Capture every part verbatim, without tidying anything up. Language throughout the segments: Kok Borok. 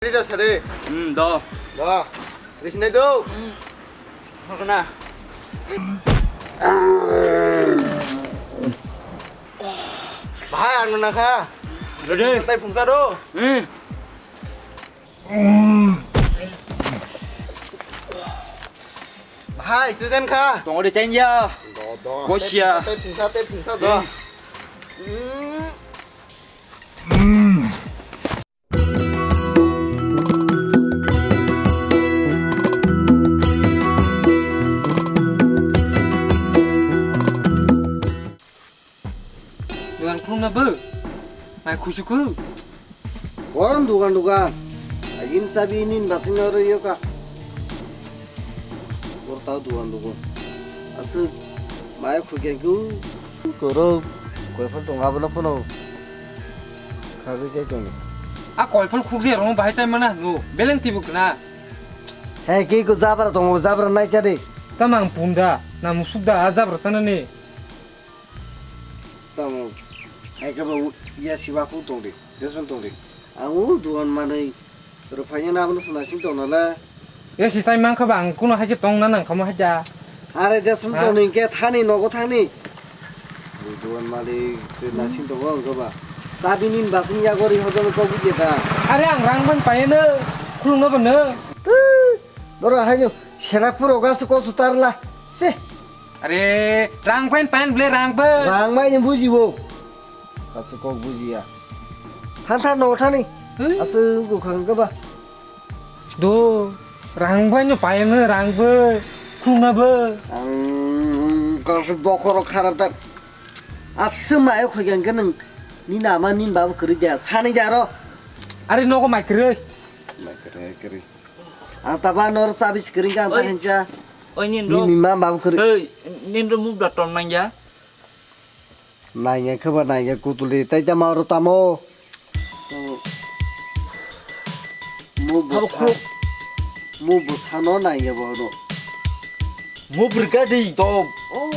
Ida sare. Hmm, do. Do. Risinai do. Hokna. Bahai, ano nakha. Ready? Tai phungsa do. Hmm. Bahai, chujen kha. Tongori chanya. Do, do. Gosia. Tai phungsa, tai phungsa do. Hmm. Dugan khulumna bo? Mai khusuku? Borom dugan dugan. Agin sabi nin basing oro yoka. Bor tao dugan dugan. Aswk mai khukya ku. Koro koiphal tong abono phano. Khagwi sai tong. A koiphal khukjai rong bahai chai mana no. Beleng tibu kna. He ki ko jabra tong jabra nai chade. Tamang punda na musuk da a jabra sanani. Tamo, hai khe bo ya siwa khu tong di, desmond tong di. Ang u duan manwi rwphaina na abono swnasing tong nala. Ya si sai mankha ba ang kuno hai khe tong na nang khamo hai da. Are desmond tong ni khe thani nogo thani. U duan malik nasing tongo ang ba. Sabi nin basing ya gori hojom ko bujhe da. Are ang rang ban paino khulung no bono. Dora hai no sera puro gas ko sutarla. Se. Are, rang pen pen ble rang pen. Rang mai ni buji bo. Kasu kok buji ya. Than than no thani. Hmm? Asu go khang ga ba. Do, rang bai no pai no rang bai. Khung na bai. Ang kasu bokoro kharap ta. Asu mai khoi gang ganang. Ni nama ni babu kri dia. Sani dia ro. Are no ko mai kri. Mai kri kri. Ang taba nor sabi screen ka ang Oi. Tahincha. Oi, nin Ni ro. Ni ma babu kri. Hei, nin ro move da ton nang ya. Nai nge khaba nai nge kutuli tai ta ma ro tamo. Move bo Habo sa. Khuluk. Move bo sano nai nge bo no. Move brigade. To. Oh,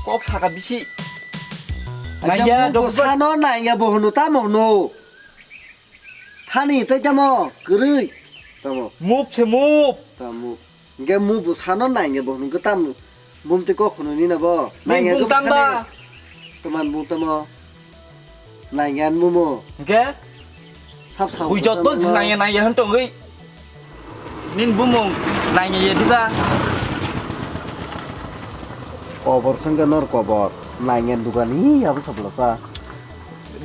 kok saka bisi. Acha nai ya, move bo doktor. Sano nai nge bo no tamo no. Thani tai tamo kwrwi. Tamo. Move se move. Tamo. Hingke move bo sano nai hingke bo hwnke tamo. Bumtwi kok khununi na bo. Nai hingke bung tamba. Toman bung tamo. Nai hingke an mumo. Hingke? Sap sap. Bui jotto nai nai hwn tongwi. Nin bumung nai nai diba. Kobor sengke nor kobor. Nai hingke dukani abo sabla sa.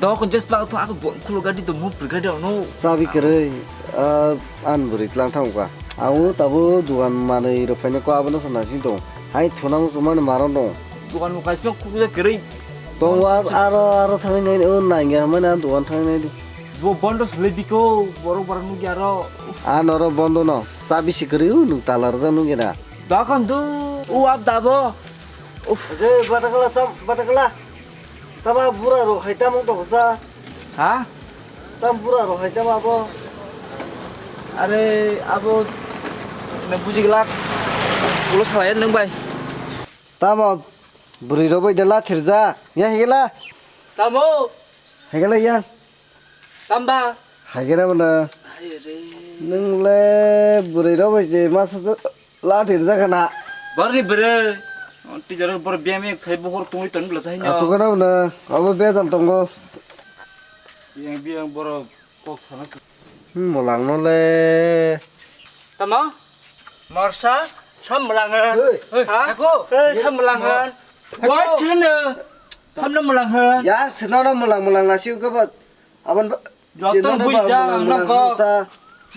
Dok just bang tu aku buang kulo gadi tu mu prigadi ono. Sabi kerei, ah, an beri telang thang ka. Aku tabu dukan mana iro fanya ko abano sana sing dong. Hai thuna mu cuma ni marong dong. Dukan mu kaisong kulo kerei. Dong wa aro aro thang nai un nai ya mana dukan thang nai di. Bo bondo sele biko borok borok nugya ro. An oro bondo no. Sabi si kerei u nung talar ja nung gena. Dakan tu u ab dabo. Uf. Je batakala tam batakala. Tama bura rok hai tamo tongsa. Ha? Tam bura rok hai tamo abo. Are abo na buji glak. Ulo salai nang bai. Tamo buri rok bai de la thirja. Ya higela. Tamo. Higela ya. Tamba. Higela mana. Hai re. Nung le buri rok bai je masa. Lati rijak na. Barni bwrwi. Tijaro bor biyam ek sai bohor tungwi ton bwla sai no. Achukana na. Abo bejal tongo. Biyang biyang boro kok sana. Hmm, molang no le. Tamo? Morsa? Sam molang he. Hey. Ha? Ako? Hey, sam molang he. Wa chine. Sam no molang he. Ya, sino no molang molang nasi uga ba. Abon ba. Joto buija ang nang kok.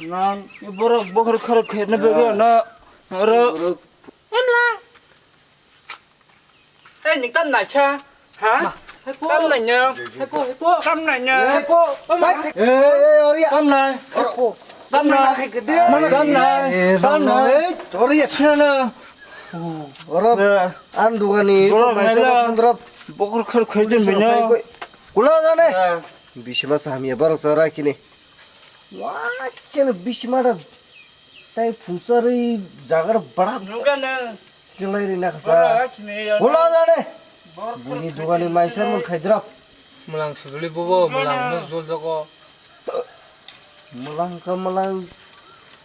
Nang borok bokhor khorok khairna bego na. Oro. Emla. Eh, ning tam naisa. Ha? Tam naina. Heko, heko. Tam naina. Heko. Eh, eh, ori. Tam nai. Heko. Tam nai. Mana tam nai. Tam nai. Tori. Sina. Oro. An dugani. Borok naila. Bokhor khorok khairna bego. Kula jane. Bisima sa hamya borok chara kini. Wa chene bisima da tai phungsari jagar bara. Nugana. Kilai ri na khasa. Bara kini ya. Kula jane. Bini dugani maisar mun khaidra. Mulang suduli bobo, mulang no jol jago. Mulang ka mulang.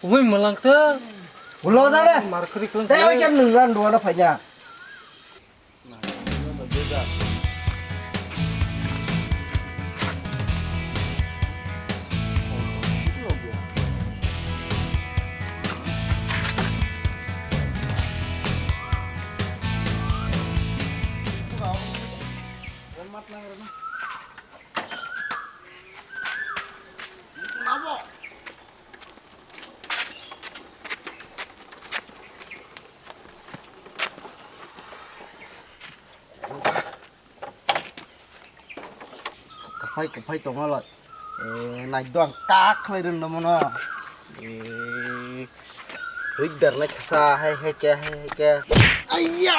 Kubui mwlang ta. Ulo jare. Mar khri khlang. Tei oisa nwng ran duana phaina. Kaphai kuphai tongma lai. Eh, naidwng kak khlai rwng no mono. Eh, rik dar nai khasa, hai, hai ke, hai, hai ke. Aiya,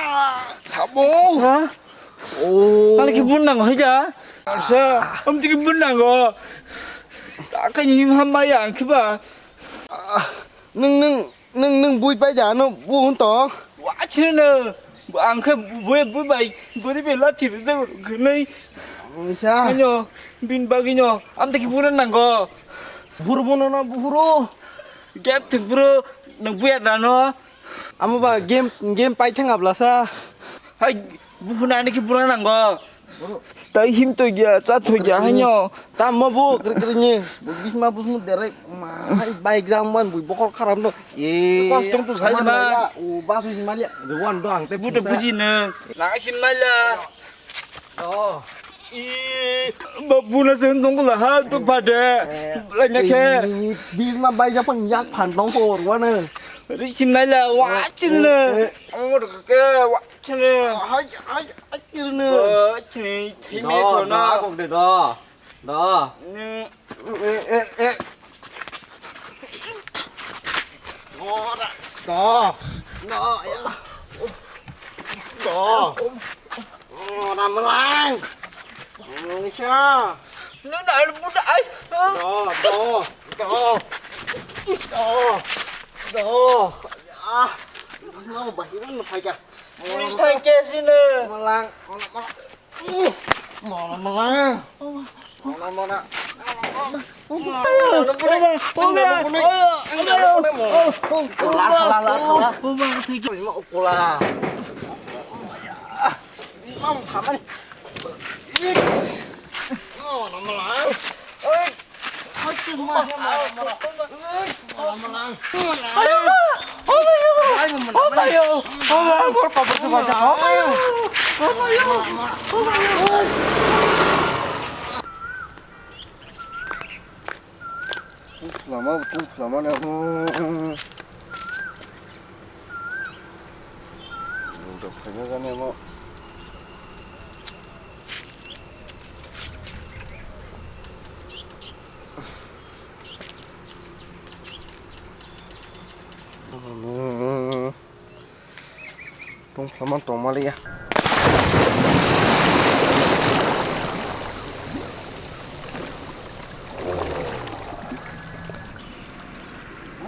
sabo. Ha? Oh. Ani ki bun nango, hai ja? Asa, am tiki bun nango. Aka ni ham ba ya, ang ki ba. Ah, nung, nung, Nwng, nwng bui pai ja, ano bu hwn to? Wa chino, ang khe bui, bui bai, bui bai lathi rijak rw khnai. Wngsa. Ano, bin bagwi no, amtaki buro nango. Buro bono no, buro. Gap thik buro, nwng buya dano. Amo ba game, game pai thang ablasa. Hai, buphuna ani ki buro nango. Tai him to gya, cha to gya, hanyo. Tamo bo kri kri ni. Bo bisma busmu derek. Mai bike jang man bui bokol kharam no. E. Kostom tu sai ma. O basu si malia. Rewan do ang te. Buto buji ne. Na sin malia. Oh. E. Ba buna sen tong la ha to pade. Lanya khe. Bisma bike jang pan yak phan tong ko rwana. Ri sin malia wa chin ne. Amor ke wa chin ne. Hai hai hai chin ne. Wa chin ne. Thimi ko na. Da kok de da. Da. Mm. Eh, eh, eh. Ora. Da. Da, ya. Da. Ora melang. Malaysia. Nuna air pun ai. Da, da. Da. Da. Da. Ah. Mau bahiran apa ya? Police thai case ini. Melang, melang, melang. Mona, mona. Mona, mona. Lama, betul lama ni aku. Udah kayaknya kan emang. Tong khlaman tongmaliya.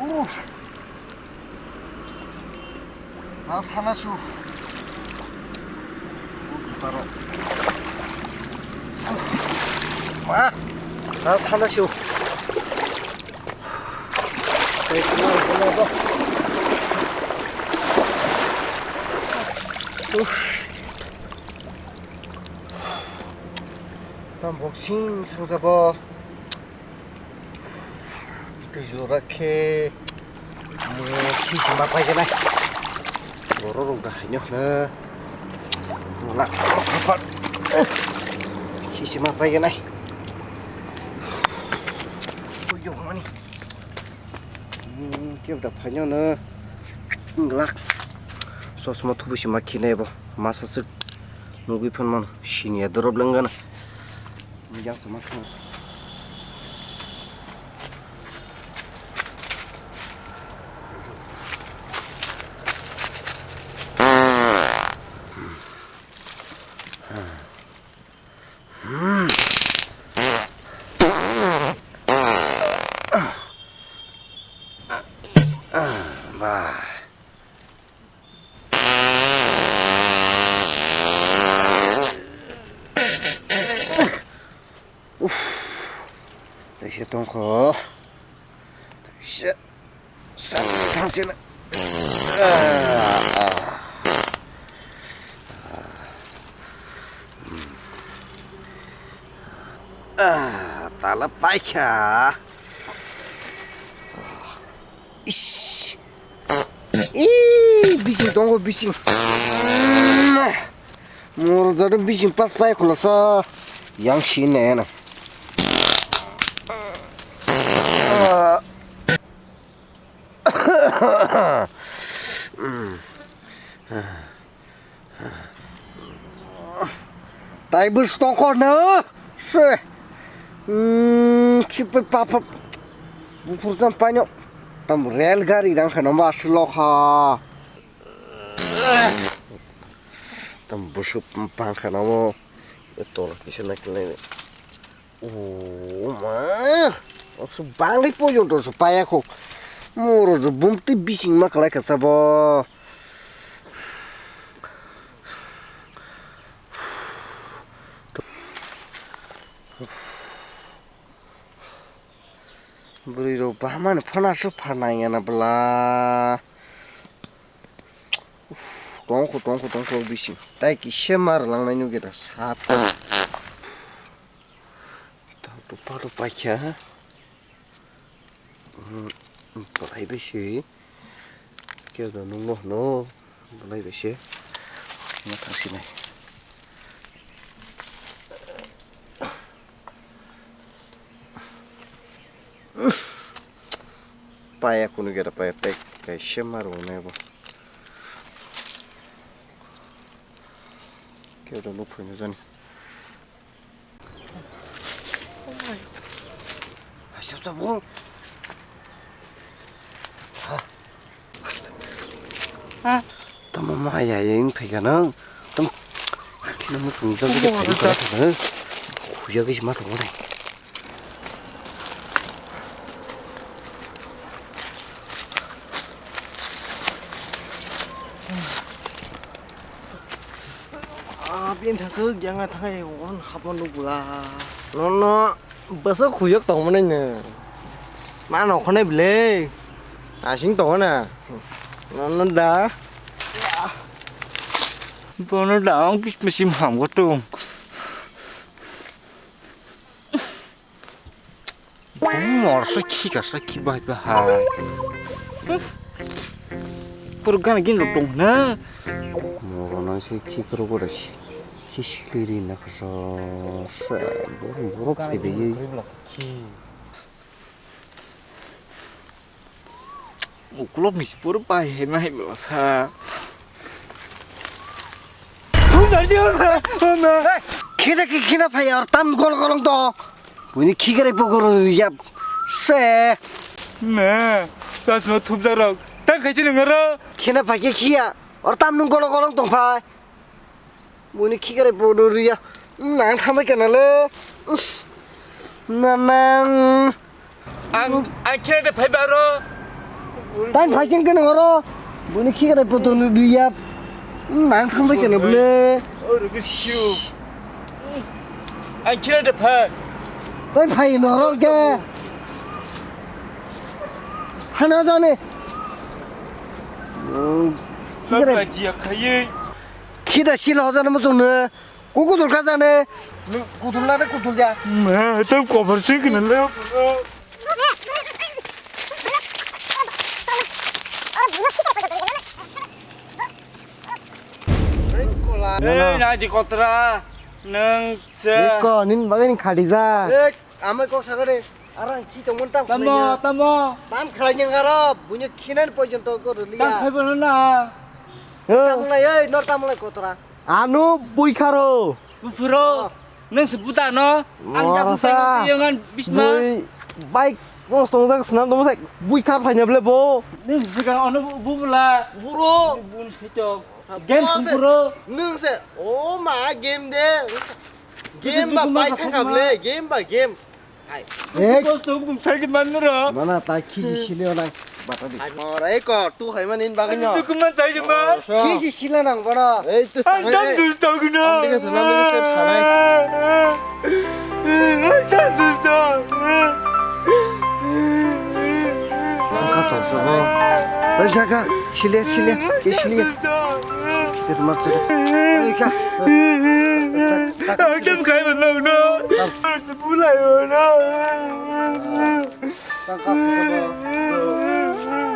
Uff. Nang thana su. Juta rok. Ma. Nang thana su. Uff. Tam boxing sangjabo. Twi jora khe mui khisi ma paiganai. Borok rok da haino hwno. Wala khisi ma paiganai. Koi jok mani. Kebo da phaino hwno. Glak. Chosma thubu sima khinai bo. Masa swk nugwi phan mano. Siniya dorop lenggana. Yang sama. Bah. Uff. Taisa tongkho. Taisa. Sat, thang sini. Tala paikha. Ish. Ih, bising tongo, bising. Moro jadu bising pas pai khulasa. Yang sini na. Tai bwswk tongkho no? Se. Hmm, khipe papa. Buphur jam paino. Tam rel gari dang kheno ma aswk lokha. Tam bwswk pang kheno mo. Tol kisa na kile. O ma. Osu bangli pojonto su paya kho. Moro jo bumti bising ma khlai kha sabo. Bwrwi rok bahamani phano aswk pharnai ya na bwla. Uff, tongkho, tongkho, tongkho bising. Tai kisa mar langnai nugwi da sap. Tong tu paru paikha. Hmm, belai bai se. Khe do nungno hwno. Belai bai se. Ma thang sinai. Paya kunu gera paya tai kaisa ma rwnai bo. Khe do nuk phaino jani. Hai, sab sab bo. Ha. Ha. Tamo ma ya ya in phai gana. Tam. Kino mo sung jang de phai gana. Khuya ge ma thong re. Ah, bin thangkhe yang thangkhe on hapon nukla. Nono bwswk khuyok tongmani no. Ma nokhonai bwle. Asing tongo na. Nono da. Bono da ang kis mesim ham gotung. Morsa khi kasa khi bai bahai. Pur gan gin rok dong na. Morona se khi kro gore si. Khi sikiri na kasa. Sa bor bor phai bai. Uklok ni sipor pai hai ma hai bwlasa. Khina ki khina phai or tam gol golong to. Buini khikrai pogor yap se. Me, tasma thupjak rok. Tang khaisi nung aro. Khina phai ke khiya. Or tam nung gol golong tong phai. Buini khikrai podo riya. Nang thambai kana le. Na nang. Ang, ang khira de phai baro. Tang phai ken kana oro. Buini khikrai podo riya. Nang thambai kana bole. Oro ke siu. Ang khira de phai. Tang phai noro ke. Hana jane. Khikrai. Jiya khaiye. Khida sila hojana muchung no. Ku kudul ka jane. Kudul la de kudul ya. Ma, tam cover se kena le. Ei, na di kotra. Nang se. Ko nin bagai ni khadi ja. Ei, amai kok sagade. Arang ki tongmon tam. Tamo, tamo. Tam khlai nyang aro. Bunyo khinan pojon to ko liya. Tam khaibo na. Tam lai ei, nor tam lai kotra. Anu bui kharo. Buphuro, nang se buta no? Ang jak buta no, tiyangan bisma. Bui bike nosto wngjak swnam tongmo sai bui kha phaina ble bo. Nang se ga ono bu bula. Buro. Bun se chok. Game se buro. Nang se, oh ma game de. Game ba bai thang ble, game ba game. Hai. Eh. Kos tu bung sai kin man ro. Mana ta khisi sile nang bata di. Hai, mora eko tu hai man in bagin no. Tu kuman sai kin man. Khisi sile nang bono. Ei tu. Ang tam dus tau gino. Ang dikhe sana dikhe sana. Ang tam dus tau. Ang kap Sabo. Oi, kha, kha. Sile, sile. Ke sile. Kita rumah sudah. Oi, kha. Akam khai ba no no. Bulai no. Tangkap sabo.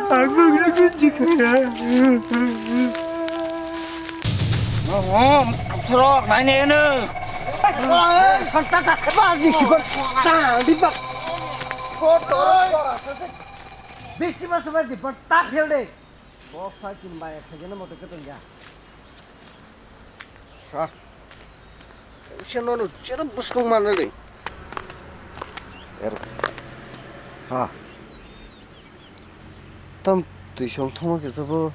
Aku kena kunci kaya. Sorok, nai ne ne. Santa ta, baji si ba. Ta, di ba. Besti mas ba di ba ta khel de. Bok sa kin ba ya khajana motor ke tong ya. Sa. Usia nono chera buskung mana de. Er. Ha. Tam twi song thoma khe sabo.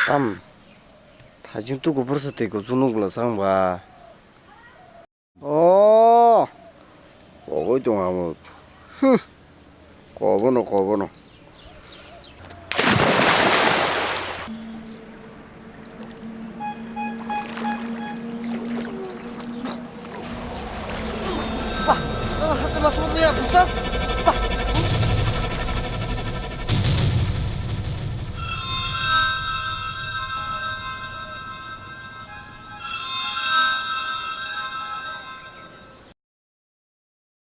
Tam. Thajin tu kubur sa tei kuchuk nuk bwla chang ba. Oh. Kogoi tong amo. Hmm. Kobono, kobono. Bah, ang hati masuk dia, busa. Bah,